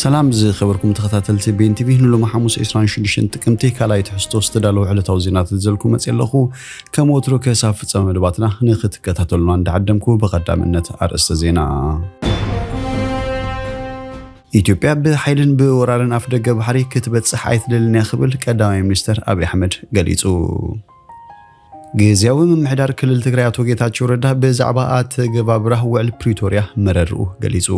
ሰላም ዝኸበርኩም ተኸታተልቲ ቤን ቲቪ፣ ንሎሚ ሓሙስ ዕስራን ሽዱሽተን ጥቅምቲ ካልኣይ ትሕዝቶ ዝተዳለወ ዕለታዊ ዜናታት ዘልኩ መጽእ ኣለኹ። ከም ወትሩ ከሳብ ፍጻመ መደባትና ንኽትከታተሉና እንዳዓደምኩ፣ ብቐዳምነት ኣርእስተ ዜና። ኢትዮጵያ ብሓይልን ብወራርን ኣፍ ደገ ባሕሪ ክትበጽሕ ኣይትደልን እያ ክብል ቀዳማይ ሚኒስተር ኣብይ ኣሕመድ ገሊጹ። ግዝያዊ ምምሕዳር ክልል ትግራይ ኣቶ ጌታቸው ረዳ ብዛዕባ ኣተገባብራ ውዕል ፕሪቶርያ መረርኡ ገሊጹ።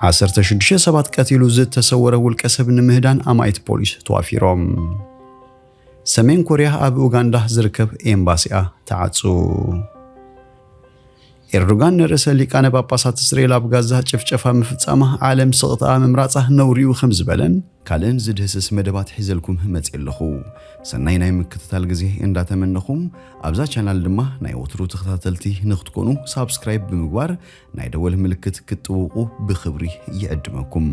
ዓሰርተ ሽዱሽተ ሰባት ቀቲሉ ዝተሰወረ ውልቀ ሰብ ንምህዳን ኣማኢት ፖሊስ ተዋፊሮም። ሰሜን ኮርያ ኣብ ኡጋንዳ ዝርከብ ኤምባሲኣ ተዓጹ። ኤርዶጋን ንርእሰ ሊቃነ ጳጳሳት እስራኤል ኣብ ጋዛ ጭፍጨፋ ምፍጻማ ዓለም ስቕታኣ ምምራጻ ነውሪኡ ከም ዝበለን ካልእን ዝድህስስ መደባት ሒዘልኩም መጽእ ኣለኹ። ሰናይ ናይ ምክትታል ግዜ እንዳተመነኹም፣ ኣብዛ ቻናል ድማ ናይ ወትሩ ተኸታተልቲ ንክትኮኑ ሳብስክራይብ ብምግባር ናይ ደወል ምልክት ክትጥውቑ ብኽብሪ ይዕድመኩም።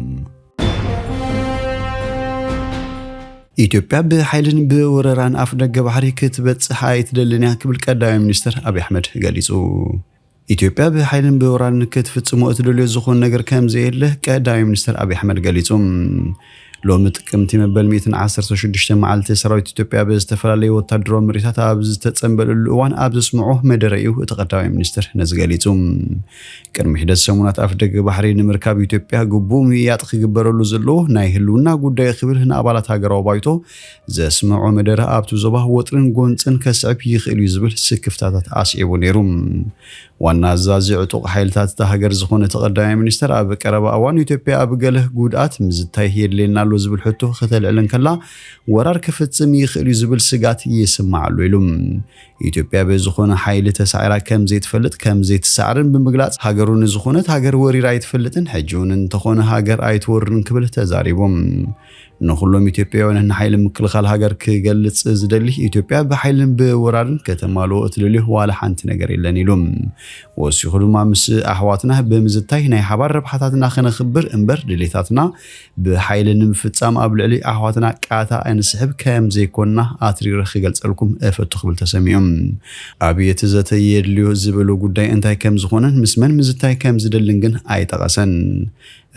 ኢትዮጵያ ብሓይልን ብወረራን ኣፍ ደገ ባሕሪ ክትበጽሕ ኣይትደልን እያ ክብል ቀዳማይ ሚኒስተር ኣብይ ኣሕመድ ገሊጹ። ኢትዮጵያ ብሓይልን ብወራርን ክትፍጽሞ እትደልዮ ዝኾን ነገር ከም ዘየለ ቀዳማይ ሚኒስተር ኣብይ ኣሕመድ ገሊጹ። ሎሚ ጥቅምቲ መበል ሚእትን ዓሰርተ ሽዱሽተ መዓልቲ ሰራዊት ኢትዮጵያ ብዝተፈላለዩ ወታደራዊ ምርኢታት ኣብ ዝተጸንበለሉ እዋን ኣብ ዘስምዖ መደረ እዩ እቲ ቀዳማይ ሚኒስተር ነዚ ገሊጹ። ቅድሚ ሒደት ሰሙናት ኣፍ ደገ ባሕሪ ንምርካብ ኢትዮጵያ ግቡእ ምይያጥ ክግበረሉ ዘለዎ ናይ ህልውና ጉዳይ ክብል ንኣባላት ሃገራዊ ባይቶ ዘስምዖ መደረ ኣብቲ ዞባ ወጥርን ጎንጽን ከስዕብ ይኽእል እዩ ዝብል ስክፍታታት ኣስዒቡ ነይሩ። ዋና ኣዛዚ ዕጡቕ ሓይልታት እታ ሃገር ዝኾነ እቲ ቀዳማይ ሚኒስተር ኣብ ቀረባ እዋን ኢትዮጵያ ኣብ ገለ ጉድኣት ምዝታይ የድልየና ኣሎ ዝብል ሕቶ ከተልዕል እንከላ ወራር ክፍጽም ይኽእል እዩ ዝብል ስግኣት ይስማዕ ኣሎ ኢሉ። ኢትዮጵያ ብዝኾነ ሓይሊ ተሳዒራ ከም ዘይትፈልጥ ከም ዘይትሰዓርን ብምግላጽ ሃገሩ ንዝኾነት ሃገር ወሪራ ኣይትፈልጥን፣ ሕጂ እውን እንተኾነ ሃገር ኣይትወርን ክብል ተዛሪቡ። ንኹሎም ኢትዮጵያውያን ንሓይሊ ምክልኻል ሃገር ክገልጽ ዝደሊ ኢትዮጵያ ብሓይልን ብወራርን ከተማልኦ እትደልዮ ዋላ ሓንቲ ነገር የለን ኢሉ። ወሲኹ ድማ ምስ ኣሕዋትና ብምዝታይ ናይ ሓባር ረብሓታትና ከነኽብር እምበር ድሌታትና ብሓይሊ ንምፍጻም ኣብ ልዕሊ ኣሕዋትና ቃታ እንስሕብ ከም ዘይኮንና ኣትሪረ ክገልጸልኩም እፈቱ ክብል ተሰሚዑ። ኣብይ እቲ ዘተ የድልዮ ዝበሎ ጉዳይ እንታይ ከም ዝኾነን ምስ መን ምዝታይ ከም ዝደልን ግን ኣይጠቐሰን።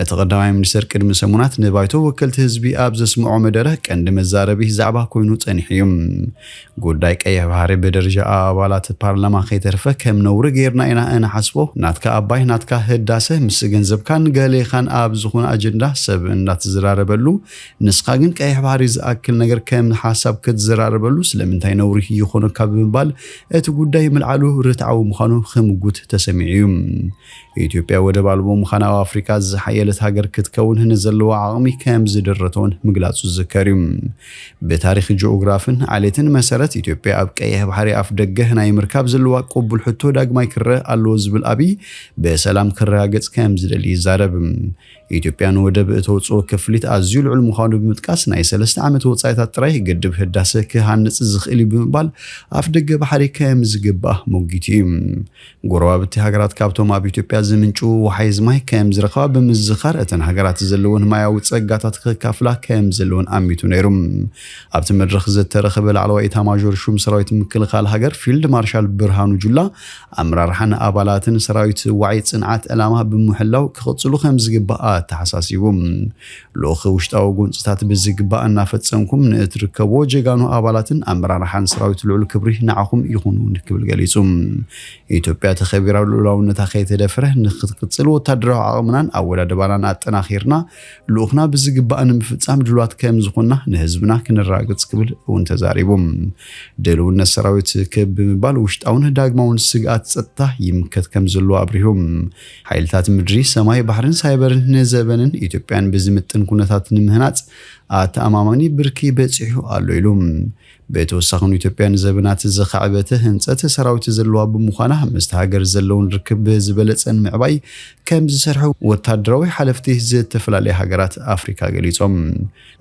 እቲ ቀዳማይ ሚኒስተር ቅድሚ ሰሙናት ንባይቶ ወከልቲ ህዝቢ ኣብ ዘስምዖ መደረ ቀንዲ መዛረቢ ዛዕባ ኮይኑ ጸኒሑ እዩ። ጉዳይ ቀይሕ ባሕሪ ብደረጃ ኣባላት ፓርላማ ከይተርፈ ከም ነውሪ ጌርና ኢና እንሓስቦ። ናትካ ኣባይ፣ ናትካ ህዳሰ ምስ ገንዘብካን ገሌኻን ኣብ ዝኾነ ኣጀንዳ ሰብ እናተዘራረበሉ፣ ንስኻ ግን ቀይሕ ባሕሪ ዝኣክል ነገር ከም ሓሳብ ክትዘራረበሉ ስለምንታይ ነውሪ ይኾነካ ብምባል እቲ ጉዳይ ምልዓሉ ርትዓዊ ምዃኑ ክምጉት ተሰሚዑ እዩ። ኢትዮጵያ ወደብ ኣልቦ ምዃና ኣብ ኣፍሪካ ዝሓየለት ሃገር ክትከውን ንዘለዋ ዓቕሚ ከም ዝደረቶ እውን ምግላጹ ዝዝከር እዩ። ብታሪኽ ጂኦግራፍን ዓሌትን መሰረት ኢትዮጵያ ኣብ ቀይሕ ባሕሪ ኣፍ ደገ ናይ ምርካብ ዘለዋ ቅቡል ሕቶ ዳግማይ ክረአ ኣለዎ ዝብል ኣብይ ብሰላም ክረጋገጽ ከም ዝደሊ ይዛረብ። ኢትዮጵያ ንወደብ እተውፅኦ ክፍሊት ኣዝዩ ልዑል ምዃኑ ብምጥቃስ ናይ ሰለስተ ዓመት ወፃኢታት ጥራይ ግድብ ህዳሰ ክሃንፅ ዝኽእል እዩ ብምባል ኣፍ ደገ ባሕሪ ከም ዝግባእ ሞጊቱ እዩ። ጎረባብቲ ሃገራት ካብቶም ኣብ ኢትዮጵያ ዝምንጭዉ ወሓይዝ ማይ ከም ዝረኽባ ብምዝኻር እተን ሃገራት ዘለወን ማያዊ ፀጋታት ክካፍላ ከም ዘለወን ኣሚቱ ነይሩ። ኣብቲ መድረኽ ዝተረኸበ ላዕለዋይ ኢታማዦር ሹም ሰራዊት ምክልኻል ሃገር ፊልድ ማርሻል ብርሃኑ ጁላ ኣመራርሓን ኣባላትን ሰራዊት ዋዒ ጽንዓት ዕላማ ብምሕላው ክቕጽሉ ከም ዝግባእ ኣተሓሳሲቡ። ልኡኽ ውሽጣዊ ጎንጽታት ብዝግባእ እናፈጸምኩም ንእትርከብዎ ጀጋኑ ኣባላትን ኣመራርሓን ሰራዊት ልዑል ክብሪ ንዓኹም ይኹን ክብል ገሊጹ። ኢትዮጵያ ተኸቢራ ልኡላውነታ ከይተደፍረ ንክትቅጽል ወታደራዊ ዓቕምናን ኣወዳድባናን ኣጠናኺርና ልኡኽና ብዝግባእ ንምፍጻም ድሉዋት ከም ዝኾንና ንህዝብና ክነረጋግጽ ክብል እውን ተዛሪቡ። ድልውነት ሰራዊት ክብ ብምባል ውሽጣውን ዳግማውን ስግኣት ጸጥታ ይምከት ከም ዘሎ ኣብሪሁ። ሓይልታት ምድሪ፣ ሰማይ፣ ባሕርን ሳይበርን ንዘበንን ኢትዮጵያን ብዝምጥን ኩነታት ንምህናጽ ኣተኣማማኒ ብርኪ በጺሑ ኣሎ ኢሉ። ብተወሳኺ ንኢትዮጵያ ንዘበናት ዝኻዕበተ ህንጸት ሰራዊት ዘለዋ ብምዃና ምስቲ ሃገር ዘለውን ርክብ ብዝበለጸ ንምዕባይ ከም ዝሰርሑ ወታደራዊ ሓለፍቲ ዝተፈላለያ ሃገራት ኣፍሪካ ገሊጾም።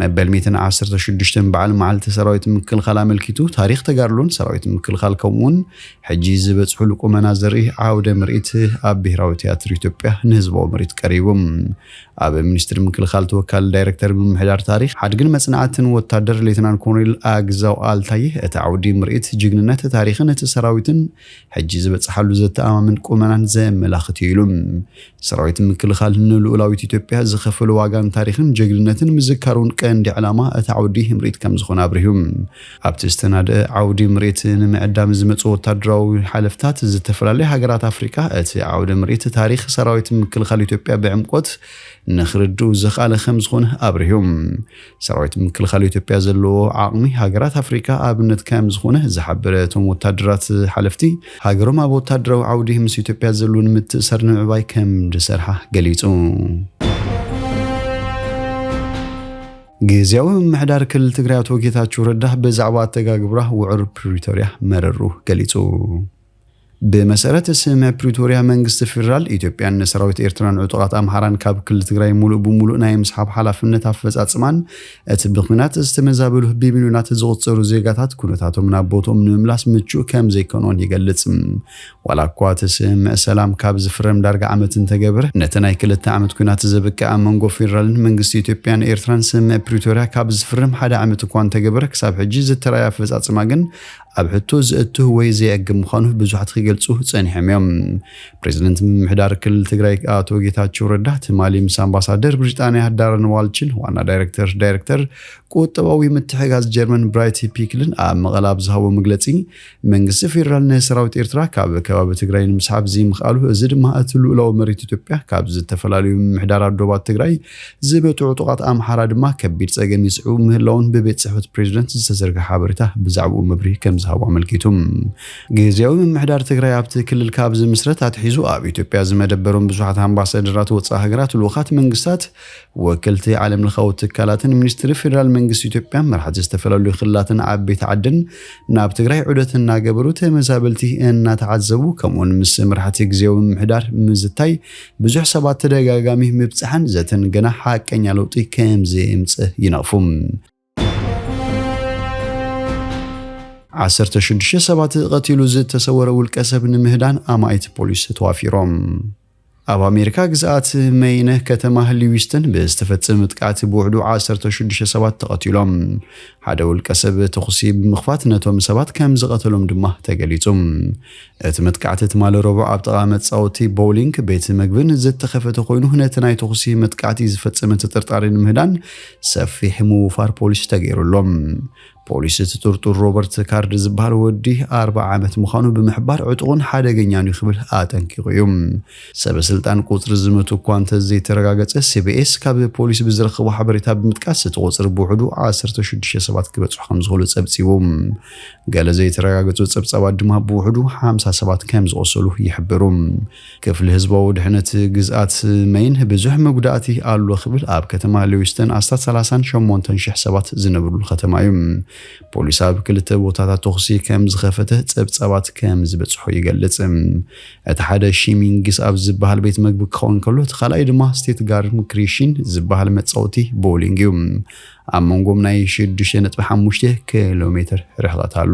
መበል ሚእትን ዓሰርተ ሽዱሽተን በዓል መዓልቲ ሰራዊት ምክልኻል ኣመልኪቱ ታሪኽ ተጋድሎን ሰራዊት ምክልኻል ከምኡውን ሕጂ ዝበጽሑሉ ቁመና ዘርኢ ዓውደ ምርኢት ኣብ ብሄራዊ ትያትር ኢትዮጵያ ንህዝባዊ ምርኢት ቀሪቡ። ኣብ ሚኒስትሪ ምክልኻል ተወካሊ ዳይሬክተር ምምሕዳር ታሪኽ ሓድግን መጽናዕትን ወታደር ሌተናል ኮሎኔል ኣግዛው ኣልታየ፣ እቲ ዓውዲ ምርኢት ጅግንነት፣ ታሪኽን እቲ ሰራዊትን ሕጂ ዝበጽሓሉ ዘተኣማምን ቁመናን ዘመላኽት እዩ ኢሉ። ሰራዊት ምክልኻል ንልኡላዊት ኢትዮጵያ ዝኸፈሎ ዋጋን ታሪኽን ጀግንነትን ምዝካር እውን ቀንዲ ዕላማ እቲ ዓውዲ ምርኢት ከም ዝኾነ ኣብሪሁ። ኣብቲ ዝተናድአ ዓውዲ ምርኢት ንምዕዳም ዝመጹ ወታደራዊ ሓለፍታት ዝተፈላለያ ሃገራት ኣፍሪቃ እቲ ዓውዲ ምርኢት ታሪኽ ሰራዊት ምክልኻል ኢትዮጵያ ብዕምቆት ንኽርድኡ ዘኽኣለ ከም ዝኾነ ኣብሪሁ። ሰራዊት ምክልኻል ኢትዮጵያ ዘለዎ ዓቕሚ ሃገራት ኣፍሪካ ኣብነት ከም ዝኾነ ዝሓበረ እቶም ወታደራት ሓለፍቲ፣ ሃገሮም ኣብ ወታደራዊ ዓውዲ ምስ ኢትዮጵያ ዘለዎም ምትእሳር ንምዕባይ ከም ዝሰርሓ ገሊጹ። ግዝያዊ ምምሕዳር ክልል ትግራይ ኣቶ ጌታቸው ረዳ ብዛዕባ ኣተጋግብራ ውዕል ፕሪቶርያ መረሩ ገሊጹ። ብመሰረት ስምምዕ ፕሪቶርያ፣ መንግስቲ ፌደራል ኢትዮጵያን ንሰራዊት ኤርትራን ዕጡቓት ኣምሓራን ካብ ክልል ትግራይ ሙሉእ ብሙሉእ ናይ ምስሓብ ሓላፍነት ኣፈጻጽማን እቲ ብኲናት ዝተመዛበሉ ብሚልዮናት ዝቑጸሩ ዜጋታት ኩነታቶም ናብ ቦትኦም ንምምላስ ምቹእ ከም ዘይኮነን ይገልጽ። ዋላ እኳ እቲ ስምምዕ ሰላም ካብ ዝፍረም ዳርጋ ዓመት እንተገበረ፣ ነቲ ናይ ክልተ ዓመት ኲናት ዘብቅዕ ኣብ መንጎ ፌደራልን መንግስቲ ኢትዮጵያን ኤርትራን ስምምዕ ፕሪቶርያ ካብ ዝፍረም ሓደ ዓመት እኳ እንተገበረ፣ ክሳብ ሕጂ ዝተራእየ ኣፈጻጽማ ግን ኣብ ሕቶ ዘእቱ ወይ ዘየእግም ምዃኑ ብዙሓት ክገልጹ ጸኒሖም እዮም። ፕሬዚደንት ምምሕዳር ክልል ትግራይ ኣቶ ጌታቸው ረዳ ትማሊ ምስ ኣምባሳደር ብሪጣንያ ዳረን ዋልችን፣ ዋና ዳይሬክተር ዳይሬክተር ቁጠባዊ ምትሕጋዝ ጀርመን ብራይት ፒክልን ኣብ መቐለ ኣብ ዝሃቦ መግለጺ፣ መንግስቲ ፌደራል ንሰራዊት ኤርትራ ካብ ከባቢ ትግራይ ንምስሓብ ዘይምኽኣሉ፣ እዚ ድማ እቲ ልኡላዊ መሬት ኢትዮጵያ ካብ ዝተፈላለዩ ምምሕዳራት ዶባት ትግራይ ዝመጹ ዕጡቓት ኣምሓራ ድማ ከቢድ ጸገም ይስዕቡ ምህላውን ብቤት ጽሕፈት ፕሬዚደንት ዝተዘርግሐ ሓበሬታ ብዛዕባኡ መብርሂ ከም ዝሃቡ ኣመልኪቱ። ግዝያዊ ምምሕዳር ትግራይ ኣብቲ ክልል ካብ ዝምስረት ኣትሒዙ ኣብ ኢትዮጵያ ዝመደበሮም ብዙሓት ኣምባሳደራት ወጻኢ ሃገራት፣ ልኡኻት መንግስታት፣ ወከልቲ ዓለም ለኻዊ ትካላትን ሚኒስትሪ ፌደራል መንግስቲ ኢትዮጵያ፣ መራሕቲ ዝተፈላለዩ ክልላትን ዓበይቲ ዓድን ናብ ትግራይ ዑደት እናገበሩ ተመዛበልቲ እናተዓዘቡ፣ ከምኡውን ምስ መራሕቲ ግዝያዊ ምምሕዳር ምዝታይ ብዙሕ ሰባት ተደጋጋሚ ምብጻሕን ዘተን ገና ሓቀኛ ለውጢ ከም ዘየምጽእ ይነቕፉ። ዓሰርተ ሽዱሽተ ሰባት ቀቲሉ ዝተሰወረ ውልቀ ሰብ ንምህዳን ኣማኢት ፖሊስ ተዋፊሮም። ኣብ ኣሜሪካ ግዝኣት መይነ ከተማ ሊዊስተን ብዝተፈጸመ መጥቃዕቲ ብውሕዱ ዓሰርተ ሽዱሽተ ሰባት ተቐቲሎም። ሓደ ውልቀ ሰብ ተኹሲ ብምኽፋት ነቶም ሰባት ከም ዝቐተሎም ድማ ተገሊጹ። እቲ መጥቃዕቲ ትማሊ ረቡዕ ኣብ ጥቓ መጻወቲ ቦውሊንግ ቤት መግብን ዝተኸፈተ ኮይኑ፣ ነቲ ናይ ተኹሲ መጥቃዕቲ ዝፈጸመ ተጠርጣሪ ንምህዳን ሰፊሕ ምውፋር ፖሊስ ተገይሩሎም። ፖሊስ እቲ ጥርጡር ሮበርት ካርድ ዝበሃል ወዲ ኣርብዓ ዓመት ምዃኑ ብምሕባር ዕጡቕን ሓደገኛን እዩ ክብል ኣጠንቂቑ እዩ። ሰበ ስልጣን ቁጽሪ ዝመቱ እኳ እንተ ዘይተረጋገጸ፣ ሲቢኤስ ካብ ፖሊስ ብዝረኸቦ ሓበሬታ ብምጥቃስ እቲ ቁጽሪ ብውሕዱ ዓሰርተ ሽዱሽተ ሰባት ክበጽሑ ከም ዝኽእሉ ጸብጺቡ። ገለ ዘይተረጋገጹ ጸብጻባት ድማ ብውሕዱ ሓምሳ ሰባት ከም ዝቖሰሉ ይሕብሩ። ክፍሊ ህዝባዊ ድሕነት ግዝኣት መይን ብዙሕ መጉዳእቲ ኣሎ ክብል ኣብ ከተማ ሊዊስተን ኣስታት ሰላሳን ሸሞንተን ሽሕ ሰባት ዝነብሩሉ ከተማ እዩ። ፖሊስ ኣብ ክልተ ቦታታት ተኹሲ ከም ዝኸፈተ ጸብጻባት ከም ዝበጽሖ ይገልጽ። እቲ ሓደ ሺሚንግስ ኣብ ዝበሃል ቤት መግቢ ክኸውን ከሎ፣ እቲ ካልኣይ ድማ ስቴትጋርም ክሪሺን ዝበሃል መጻወቲ ቦውሊንግ እዩ። ኣብ መንጎም ናይ ሽዱሽተ ነጥቢ ሓሙሽተ ኪሎ ሜትር ርሕቐት ኣሎ።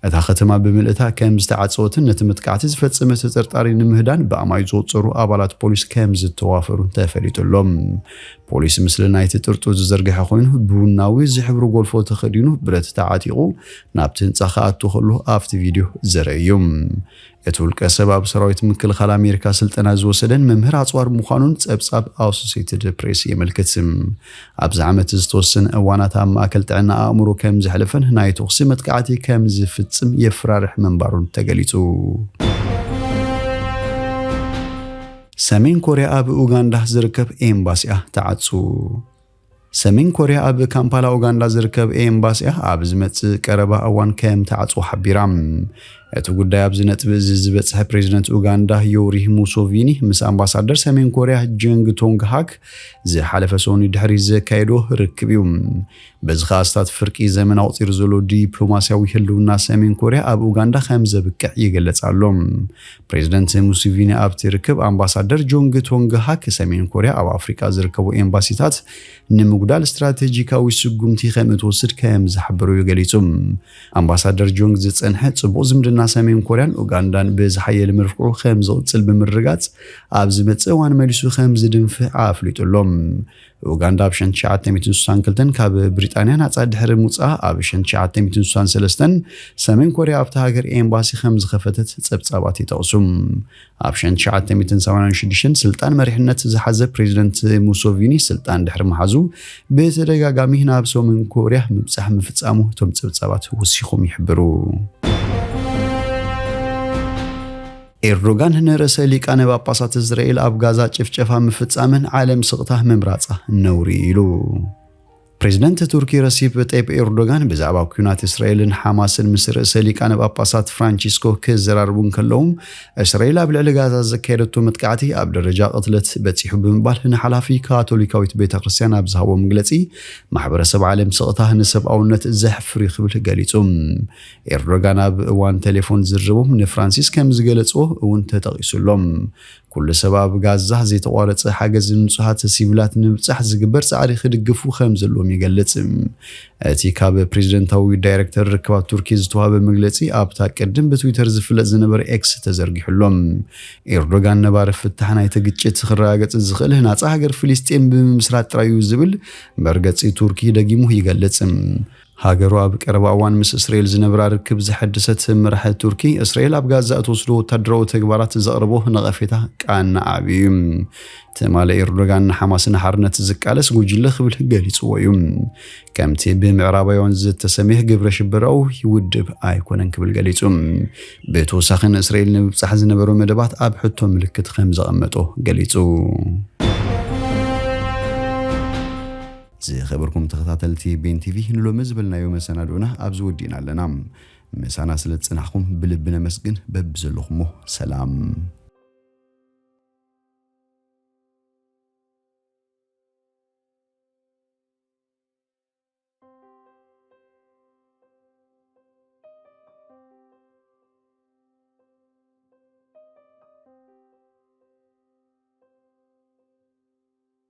እታ ከተማ ብምልእታ ከም ዝተዓጸወትን ነቲ መጥቃዕቲ ዝፈጸመ ተጠርጣሪ ንምህዳን ብኣማይ ዝቑጸሩ ኣባላት ፖሊስ ከም ዝተዋፈሩን ተፈሊጡ ኣሎ። ፖሊስ ምስሊ ናይቲ ጥርጡር ዝዘርግሐ ኮይኑ፣ ቡናዊ ዝሕብሩ ጎልፎ ተኸዲኑ፣ ብረት ተዓጢቑ ናብቲ ህንጻ ክኣቱ ከሎ ኣብቲ ቪድዮ ዘርኢ እዩ። እቲ ውልቀ ሰብ ኣብ ሰራዊት ምክልኻል ኣሜሪካ ስልጠና ዝወሰደን መምህር ኣጽዋር ምዃኑን ጸብጻብ ኣሶሴትድ ፕሬስ የመልክት። ኣብዚ ዓመት ዝተወሰነ እዋናት ኣብ ማእከል ጥዕና ኣእምሮ ከም ዘሕለፈን ናይ ተኹሲ መጥቃዕቲ ከም ዝፍጽም የፍራርሕ ምንባሩን ተገሊጹ። ሰሜን ኮርያ ኣብ ኡጋንዳ ዝርከብ ኤምባሲኣ ተዓጹ። ሰሜን ኮርያ ኣብ ካምፓላ ኡጋንዳ ዝርከብ ኤምባሲኣ ኣብ ዝመጽእ ቀረባ እዋን ከም ተዓጽዎ ሓቢራ። እቲ ጉዳይ ኣብዚ ነጥቢ እዚ ዝበጽሐ ፕሬዚደንት ኡጋንዳ ዮውሪ ሙሶቪኒ ምስ ኣምባሳደር ሰሜን ኮርያ ጀንግ ቶንግ ሃክ ዝሓለፈ ሰኑይ ድሕሪ ዘካየዶ ርክብ እዩ። በዚ ኸኣ ኣስታት ፍርቂ ዘመን ኣቑጺሩ ዘሎ ዲፕሎማስያዊ ህልውና ሰሜን ኮርያ ኣብ ኡጋንዳ ከም ዘብቅዕ ይገልጽ ኣሎ። ፕሬዚደንት ሙሲቪኒ ኣብቲ ርክብ ኣምባሳደር ጆንግ ቶንግ ሃክ ሰሜን ኮርያ ኣብ ኣፍሪቃ ዝርከቡ ኤምባሲታት ንምጉዳል ስትራቴጂካዊ ስጉምቲ ከም እትወስድ ከም ዝሓበሩ እዩ ገሊጹ። ኣምባሳደር ጆንግ ዝጸንሐ ጽቡቕ ዝምድና ሰሜን ኮርያን ኡጋንዳን ብዝሓየለ መልክዑ ከም ዝቕጽል ብምርጋጽ፣ ኣብ ዝመጽእ እዋን መሊሱ ከም ዝድንፍዕ ኣፍሊጡ ኣሎ። ኡጋንዳ ኣብ ሸንት ትሽዓተ ሚእትን ስሳን ክልተን ካብ ብሪጣንያ ናጻ ድሕሪ ምውጻኣ፣ ኣብ ሸንት ትሽዓተ ሚእትን ስሳን ሰለስተን ሰሜን ኮርያ ኣብታ ሃገር ኤምባሲ ከም ዝኸፈተት ጸብጻባት ይጠቕሱ። ኣብ ሸንት ትሽዓተ ሚእትን ሰማንያን ሽዱሽተን ስልጣን መሪሕነት ዝሓዘ ፕሬዚደንት ሙሶቪኒ ስልጣን ድሕሪ ምሓዙ፣ ብተደጋጋሚ ናብ ሰሜን ኮርያ ምብጻሕ ምፍጻሙ እቶም ጸብጻባት ወሲኾም ይሕብሩ። ኤርዶጋን ንርእሰ ሊቃነ ጳጳሳት እስራኤል ኣብ ጋዛ ጭፍጨፋ ምፍጻምን ዓለም ስቕታ ምምራጻ ነውሪ ኢሉ። ፕሬዚደንት ቱርኪ ረሲፕ ጠይፕ ኤርዶጋን ብዛዕባ ኲናት እስራኤልን ሓማስን ምስ ርእሰ ሊቃነ ጳጳሳት ፍራንቺስኮ ክዘራርቡ እንከለዉ፣ እስራኤል ኣብ ልዕሊ ጋዛ ዘካየደቶ መጥቃዕቲ ኣብ ደረጃ ቅትለት በጺሑ ብምባል ንሓላፊ ካቶሊካዊት ቤተ ክርስቲያን ኣብ ዝሃቦ መግለጺ፣ ማሕበረሰብ ዓለም ስቕታ ንሰብኣውነት ዘሕፍር እዩ ክብል ገሊጹ። ኤርዶጋን ኣብ እዋን ቴሌፎን ዝርርቦም ንፍራንሲስ ከም ዝገለጽዎ እውን ተጠቒሱሎም። ኩሉ ሰብ ኣብ ጋዛ ዘይተቋረጸ ሓገዝ ንንጹሃት ሲቪላት ንምብጻሕ ዝግበር ጻዕሪ ክድግፉ ከም ዘለዎም ይገልጽ። እቲ ካብ ፕሬዚደንታዊ ዳይሬክተር ርክባት ቱርኪ ዝተዋህበ መግለጺ ኣብታ ቅድም ብትዊተር ዝፍለጥ ዝነበረ ኤክስ ተዘርጊሑ ኣሎ። ኤርዶጋን ነባሪ ፍታሕ ናይቲ ግጭት ክረጋገጽ ዝኽእል ናጻ ሃገር ፍልስጤም ብምምስራት ጥራይ እዩ ዝብል መርገጺ ቱርኪ ደጊሙ ይገልጽ። ሃገሩ ኣብ ቀረባ እዋን ምስ እስራኤል ዝነብራ ርክብ ዘሐደሰት መራሒ ቱርኪ፣ እስራኤል ኣብ ጋዛ እትወስዶ ወታደራዊ ተግባራት ዘቕርቦ ነቐፌታ ቃና ዓብዩ እዩ። ትማሊ ኤርዶጋን ንሓማስ ንሓርነት ዝቃለስ ጉጅለ ክብል ገሊጽዎ እዩ። ከምቲ ብምዕራባውያን ዝተሰምየ ግብረ ሽበራዊ ውድብ ኣይኮነን ክብል ገሊጹ። ብተወሳኺ ንእስራኤል ንምብጻሕ ዝነበሩ መደባት ኣብ ሕቶ ምልክት ከም ዘቐመጦ ገሊጹ። ዝኸበርኩም ተኸታተልቲ ቤን ቲቪ፣ ንሎሚ ዝበልናዮ መሰናድኦና ኣብዚ ወዲእና ኣለና። ምሳና ስለ ዝጽናሕኩም ብልቢ ነመስግን። በብዘለኹሞ ሰላም።